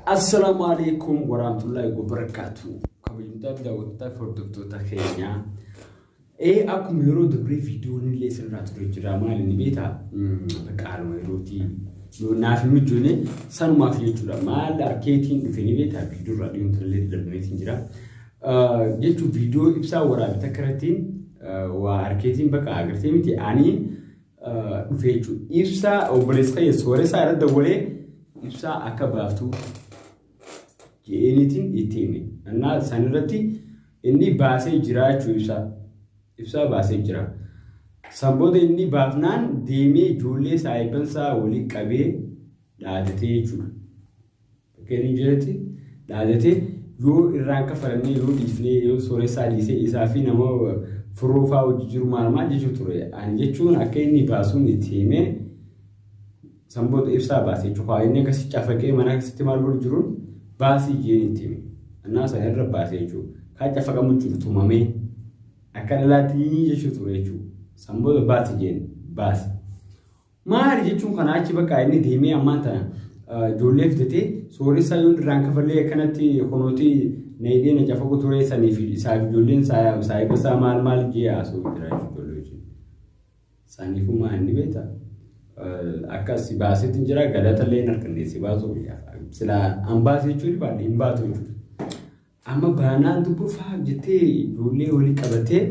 Assalaamu alaikum warahmatullahi wabarakatuh. Kabajamtoota daawwattoota fi hordoftoota keenyaa. Ee akkuma yeroo dabree viidiyoon illee isinirraa ture jira maal inni beektaa? Bakka haaluma yerootii yoo naaf hin mijoone sanumaaf jechuudha. Maal arkeetiin dhufe ni beektaa? Viidiyoo irraa dhiyoon illee darbameetiin jira. Jechuun viidiyoo ibsaa waraabe takka irratti waa arkeetiin bakka agartee miti ani dhufe jechuudha. Ibsaa obboleessa kiyya sooressaa irra dawwalee ibsaa akka baaftu je'eeniitiin itti hime. Innaa san irratti inni baasee jira jechuudha ibsaa. Ibsaa baasee jira. San booda inni baafnaan deemee ijoollee saahibbansaa walii qabee dhaadatee jechuudha. Bakka inni jiretti dhaadatee yoo irraan kafalannee yoo dhiifnee yoo sooressaa dhiisee isaa fi nama firoo fa'aa hojii jiru maal maal jechuu ture. Ani jechuun akka inni baasuun itti himee san booda ibsaa baasee jechuudha. Inni akkasii cafaqee mana akkasitti maal godhu jiruun baasii jeen itti hime. Annaa sana irra baasee jechuudha. Kaa cafaqamu jiru tumamee akka dhalaatti jechuu ture jechuudha. San booda baasi jeen baase. Maali jechuun kanaa achi bakka inni deemee ammaan tana ijoollee fidatee sooressaa yoo irraan kafallee akkanatti kunuuti na hidhee na cafaqu ture sanii fi isaaf ijoolleen saahiba isaa maal maal jee haasa'u jira jechuudha ijoollee wajjin. Saniifuu maal inni beektaa? Akka si baasetti hin jira galata illee hin arganne si baasuu silaa an baase jechuun baadhee hin baatu jechuudha. Amma baanaan dubbu faa jettee ijoollee walii qabatee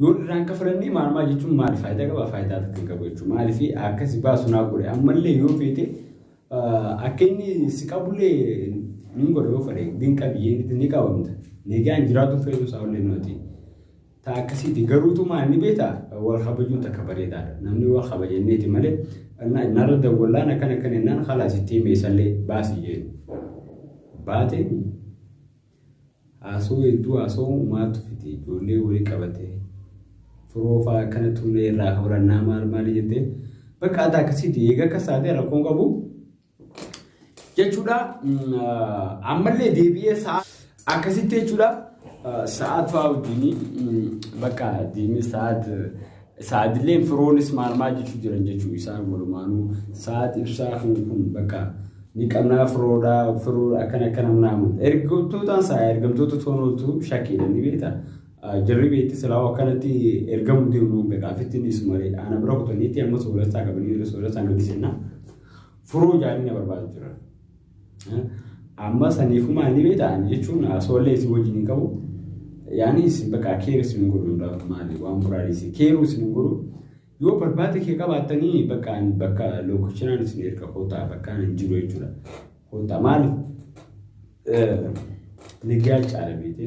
yoo irraan kafalannee maal maal jechuun maal faayidaa qaba faayidaa takka hin qabu jechuudha. Maaliif akka si baasu naa godhe ammallee yoo feete akka inni si qabullee ni godha yoo fedhe ni qabiyyee ni qabamta. Nagaan jiraatu feetu isaa ollee nuti. Ta akkasiiti garuutu maal ni beektaa wal kabajuun takka bareedaadha. Namni wal kabajanneeti malee narra dawwallaan akkana akkana jennaan khalaas itti hime isallee baasi jeen. Baate haasoo hedduu haasoo maatu fite ijoollee walii qabatee firoo fa'aa akkana tumnee irraa kafalannaa maal maal jettee bakka ati akkasiiti eega akkas taatee rakkoon qabu. Jechuudha ammallee deebi'ee sa'a akkasitti jechuudha sa'aat fa'aa wajjin bakka deemee sa'aat sa'aatillee firoonis maal maal jechuu jiran jechuu isaan walumaanuu sa'aat ibsaa kun kun bakka ni qabnaa firoodhaa firoo akkana akkana naamu ergamtootaan sa'a ergamtoota toonoltu shakkiidha ni beektaa jarri beekti silaa akkanatti ergamuu deemu beekaa ofitti hin dhiisu malee ana bira kutaniitti amma sooressaa qabanii yeroo sooressaan gadi seenna. Furuu jaanii na barbaadu jiran. Amma saniifuu maal ni beektaa ani jechuun haasawallee isin wajjin hin qabu. Yaani isin bakka keer isin hin godhu hundaa maali waan biraa dhiisi keeruu isin hin godhu. Yoo barbaade kee qabaattanii bakka ani bakka lookoshinaan isin erga kootaa bakka ani hin jiru jechuudha. Kootaa maali? Nagaa caala beekte.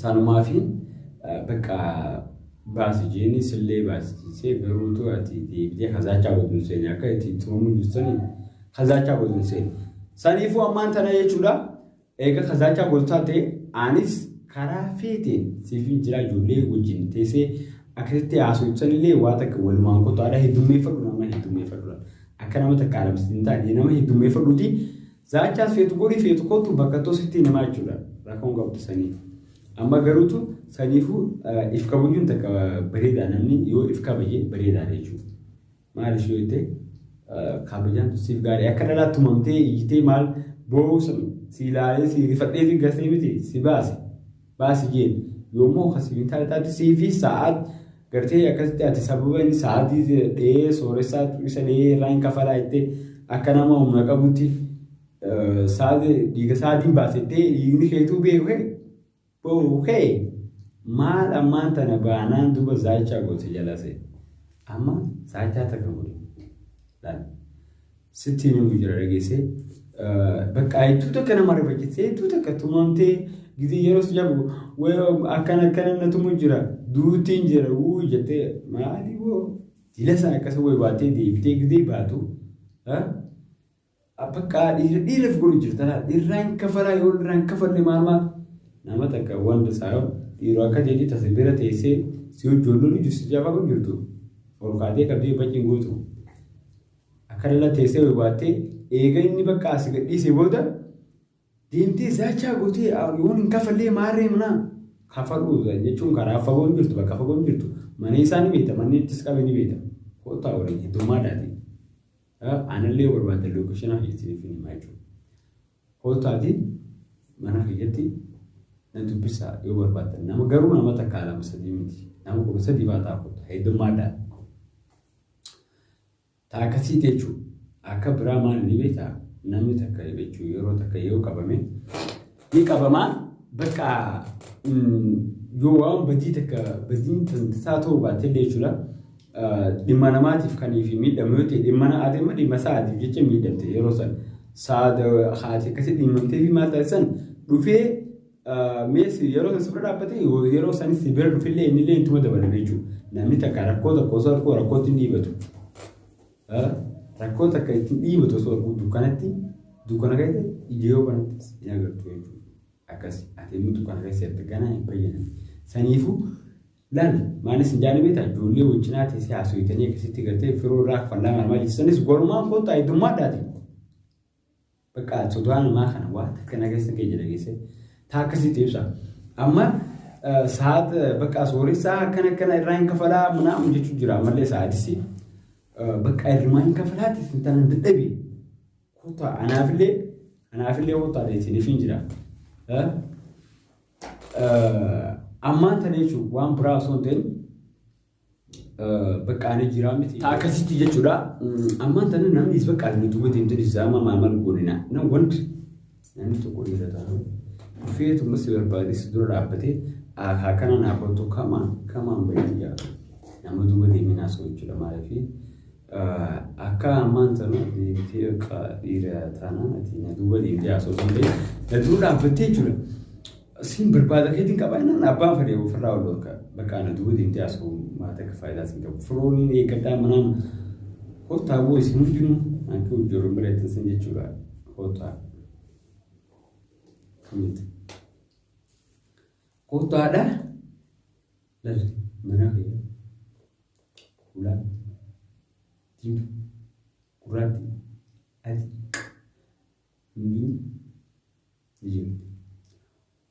Sanumaafi bakka baasi jeeni sillee baasisee garuutu ati deebitee kazaachaa godhu hin seene akka itti tumamuu jirtanii kazaachaa godhu hin seene. Saniifuu ammaan tana jechuudha eega kazaachaa godhu taate anis karaa feeteen siifin jira ijoollee wajjin teessee akkasitti haasoo ibsanillee waa takka walumaan kottu heddummeeffadhu nama heddummeeffadhu akka nama takka alamsitti hin taane nama heddummeeffadhuuti Zaachaas feetu godhi feetu kottu bakka tositti namaa jechuudha. Rakkoon qabdu sanii. Amma garuutu saniifuu if kabajuun takka bareedaa namni yoo if kabaje bareedaadha jechuudha. Maaliif yoo jette kabajaan siif gaarii akka dhalaa tumamtee iyyitee maal boo'uu sun si ilaalee si rifadhee si gartee miti si baase baasi jeen yoommoo akkasii hin taane taate sii fi sa'aat gartee akkasitti ati sababa inni sa'aatii dhee sooressaa isa dhee irraa hin kafalaa jettee akka nama humna qabutti sa'aatii dhiiga sa'aatiin baasettee dhiigni keetuu beekee boohee maal ammaan tana baanaan duba zaachaa goote jala see amma zaachaa takka godhe laal sitti himu jira dhageessee bakka hedduu takka nama rifachiise hedduu takka tumamtee gizee yeroo si jabu akkana akkana na tumu jira duutiin jira wuu jettee maali boo jila sana akkasa wayi baattee deebitee gizee baatu bakka dhiira dhiiraaf godhu jirta dhiirraan kafalaa yoo dhiirraan kafalle maal maal nama takka wanta isaa dhiiroo akka jeetii tasa bira teessee si hojjoolloon jirtu si jafaa kun jirtu ol kaatee qabdee baciin gootu. Akka dhala teessee wayi baattee eega inni bakka asii gadhiisee booda deemtee zaachaa gootee yoon hin kafallee maarree manaa kafaluu jechuun karaa fagoo hin jirtu bakka fagoo hin jirtu mana isaa ni beekta manni ittis qabe ni beekta kottaa waliin heddummaadhaati. Anallee yoo barbaaddan location isiniif hin himaa jechuudha. Koottaati mana kiyyatti na dubbisaa yoo barbaaddan. Nama garuu nama takkaa lama sadii miti. Nama 13 fa'aa ta'a koottaa heddummaadhaa. Ta akkasiiti jechuudha. Akka biraa maal ni beektaa? Namni takka jechuun yeroo takka yoo qabame ni qabamaa bakka yoo waan badii takka badiin tan isaa ta'uu baate illee jechuudha. Dhimma namaatiif kan fi miidhamu yoo ta'e dhimma ati immoo dhimma sa'aatiif jecha miidhamte yeroo san sa'aata haati akkasii dhimmamtee fi maal taasisan dhufee Mees yeroo san si bira dhaabbate yeroo sanis si bira dhufillee innillee ittuma dabalame jechuudha. Namni takka rakkoo tokko osoo arguu rakkootti hin dhiibatu. Rakkoo takka ittiin dhiibatu osoo arguu dukkanatti dukkana keessa ija yoo banattis hin agartu jechuudha. Akkas ati immoo dukkana keessa jirta ganaa hin bayyananne. Saniifuu laal maalis hin jaanne beektaa ijoollee wajjinaa teessee haasofitanii akkasitti gartee firoo irraa kafallaa maal maal jechanis walumaan kottaa heddummaadhaati. Bakka sodaa namaa kana waa takka na keessa kee jedha geesse. Taa akkasitti ibsa. Amma sa'aat bakka sooressaa akkana akkana irraa hin kafalaa munaamu jechuu jira ammallee sa'aatis bakka irrumaa hin kafalaati sin tanan dadhabe. Kottaa anaafillee anaafillee kottaa isiniif hin jira. Ammaan tana jechuun waan biraa osoo hin ta'in Bakka ani jiraa miti. Ta akkasitti jechuudha. Ammaan tana namni bakka ani duuba deemtee zaama maal maal godhina. Nam wanti namni tokko dhiira ta'a. Dhufeetuma si barbaade si dura dhaabbatee akkana naa kottu kamaan kamaan baay'ee jaa. Nama duuba deemee naasoo jechuudha maaliif akka ammaan tana deemtee bakka dhiira taanaan ati na duuba deemtee haasoo ta'e na dura dhaabbattee jechuudha. Siin barbaada keetiin qaba innaan abbaan fedhe ofirraa ol dhorka. Bakka ana duuba deemtee haasa'u maata akka faayidaa siin qabu. Firooniin eeggadhaa manaan kottaa boo isin hundinuu hanqii ijoolleen bira ittiin sin jechuudha. Kottaa. Kamitti? Kottaadha. Lal mana kiyya. Ulaa. Diimtuu. Gurraattii. Adii. Hundinuu. Ni jirti.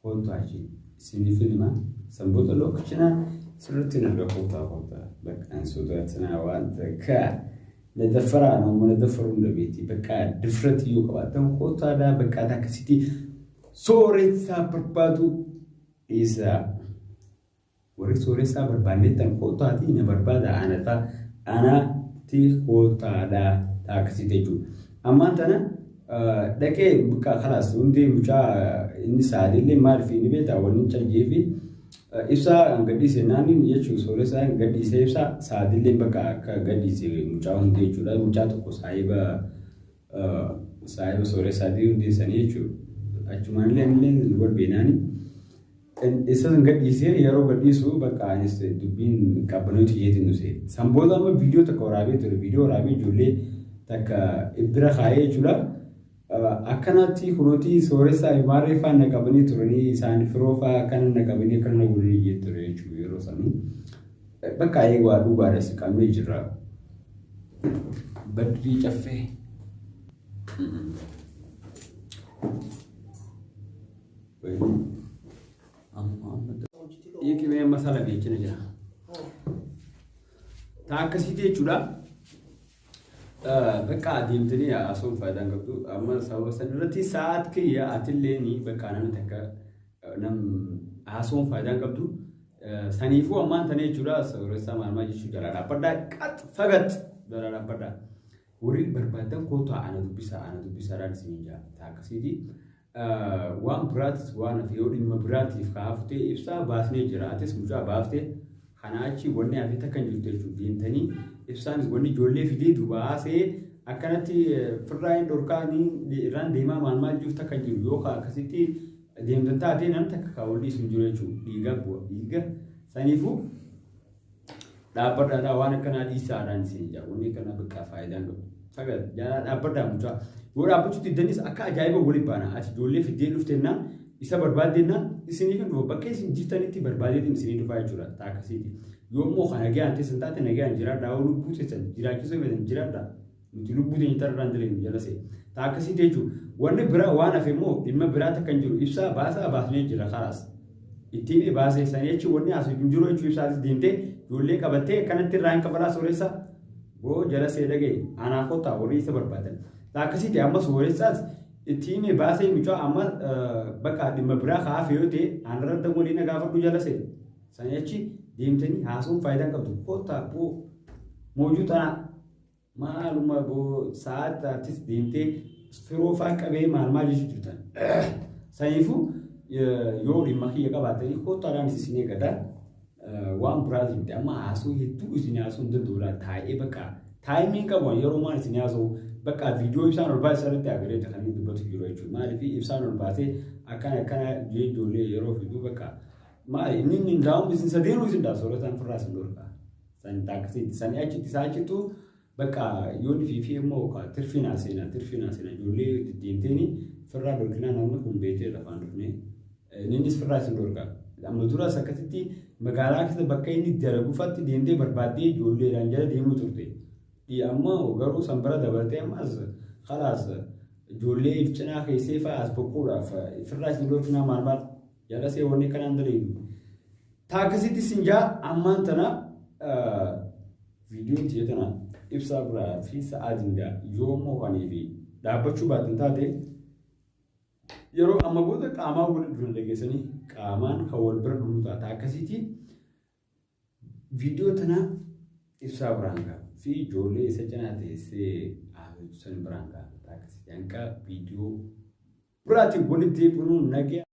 Kottu achi isiniifin hima. San booda lookichinaa sirriitti na arga kottaa kottaa. Bakka hin sodaatinaa waan takka. Na daffaraa nama na daffaruu hin dhabeeti. Bakka difrati yoo qabaattan kottaadhaa bakka akkasitti sooressaa barbaadu dhiisaa. Warri sooressaa barbaannettan kottaatii na barbaada anata anatti kottaadha taaksii jechuudha. Ammaan tana dhaqee bakka kalaas hundee mucaa inni saalillee maaliif inni beektaa wanni cayyee fi ibsaa gadhiise naannin jechuun sooressaa gadhiise ibsaa saadillee bakka akka gadhiise mucaa hundee jechuudha. Mucaa tokko saahiba saahiba sooressaatii hundee sanii jechuudha. Achumaan illee illee wal beenaani. Isa san gadhiisee yeroo gadhiisu bakka anis dubbiin qabbanootti jeetiin dhuse. San booda amma viidiyoo takka waraabee ture. Viidiyoo waraabee ijoollee takka bira kaayee jechuudha. Akkanatti kunuuti sooressaa fi maarree faan na qabanii turanii isaan firoo fa'aa akkana na qabanii akkana na godhanii jee ture jechuudha yeroo sanii. Bakka eegaa dhugaadha si qabnee jirra. Badrii caffee. Hiikimee amma sala beekina jira. Ta akkasiiti jechuudha. Bakka adeemtanii haasawuun faayidaa hin qabdu. Amma sababa san irratti sa'aat kiyya atillee ni bakka namni takka nam haasawuun faayidaa hin qabdu. Saniifuu ammaan tana jechuudha. Sooressaa maal maal jechuu jalaa dhaabbadhaa. Qax fagat jalaa dhaabbadhaa. Warri barbaadan kootaa ana dubbisaa ana dubbisaadhaan isiniin jaa. Ta akkasiiti. Waan biraatis waan hafe yoo dhimma biraatiif ka hafu ta'e ibsaa baasnee jira. Atis mucaa baafte kanaa achi wanni hafe takka hin jirtu jechuudha. Deemtanii ibsaanis wanni ijoollee fidee duuba haasa'ee akkanatti firraa hin dhorkaa ni irraan deemaa maal maal jiru takka hin jiru. Yoo ka akkasitti deemtan taate nam takka ka wal dhiisu hin jiru jechuudha. Dhiiga bu'a dhiiga saniifuu dhaabbadhaadhaa waan akkanaa dhiisaadhaan isin jaa wanni akkanaa bakka faayidaa hin qabu. Sagal jaalaa dhaabbadhaa mucaa. Yoo dhaabbachuu diddanis akka ajaa'iba wali baana. Ati ijoollee fiddee dhuftennaan isa barbaaddennaan isiniif hin dhufa. Bakka isin jirtanitti barbaadeetiin isinii dhufaa jechuudha. Taa akkasiiti. Yoo immoo kan nagayaan teessan taate nagayaan jiraadhaa. Yoo lubbuu teessan jiraachisuu feetan jiraadhaa. Nuti lubbuu teenya tarraan dalagnu jala see. Taa akkasiiti jechuudha. Wanni biraa waan hafe immoo dhimma biraa takka hin jiru. Ibsaa baasaa baasnee jira kalaas. Ittiin baasee sanii jechuun wanni haasofnu hin jiru jechuu ibsaatis deemtee ijoollee qabattee akkanatti irraa hin kafalaa sooressa. Boo jala see dhagaye anaa kottaa warri isa barbaadan. Akkasitti amma sooressaas itti himee baasee mucaa amma bakka dhimma biraa kaa'aaf yoo ta'e anarra dawwalii na gaafadhu jala see. Sanii achi deemtanii haasawuun faayidaa hin qabdu. Kottaa boo moojuu tanaa maaluma boo sa'aattis deemtee firoo fa'aa qabee maal maal jechuu jirtan. Saniifuu yoo dhimma kiyya qabaattanii kottaadhaan isin eeggata. Waan biraati miti amma haasoo hedduu isin haasoo hin danda'u laa taa'ee bakka taayimiin qabu yeroo maan isin haasoo bakka viidiyoo ibsaan ol baasee irratti agaree kan inni dubbatu jiru jechuudha. Maaliif ibsaan ol baasee akkana akkana ijoollee yeroo fidu bakka maali inni inni daa'uun isin sadeenuu isin daa soorataan firraa isin dhorka. San taaksii sanii achitti isaa achittu bakka yoon fi immoo tirfinaa seenaa tirfinaa seenaa ijoollee deddeemteeni firraa dhorkinaa namni kun beekee lafaan dhufnee innis firraa isin dhorka. Amma duras akkasitti magaalaa keessa bakka inni dalaguufatti deemtee barbaaddee ijoolleedhaan jala deemuu turte. Amma garuu san bira dabartee ammas khalaas ijoollee if cinaa keessee fa'aa as boquudhaaf firraa isin dhorkinaa maal maal jala see wanni kanaan dalagu. Taakkasitti sin jaa ammaan tana viidiyoon tiyya tana ibsaa biraa fi sa'aatiin gaa yoo mo'anii fi dhaabbachuu baatan taate yeroo amma booda qaamaan wal dhufna dhageessanii qaamaan kan wal bira dhufnu taata. Akkasitti viidiyoo tana ibsaa biraan ga'a fi ijoollee isa cinaa teessee haasoftu san biraan ga'a. Akkasitti hanga viidiyoo biraatiin walitti deebinu nagaya.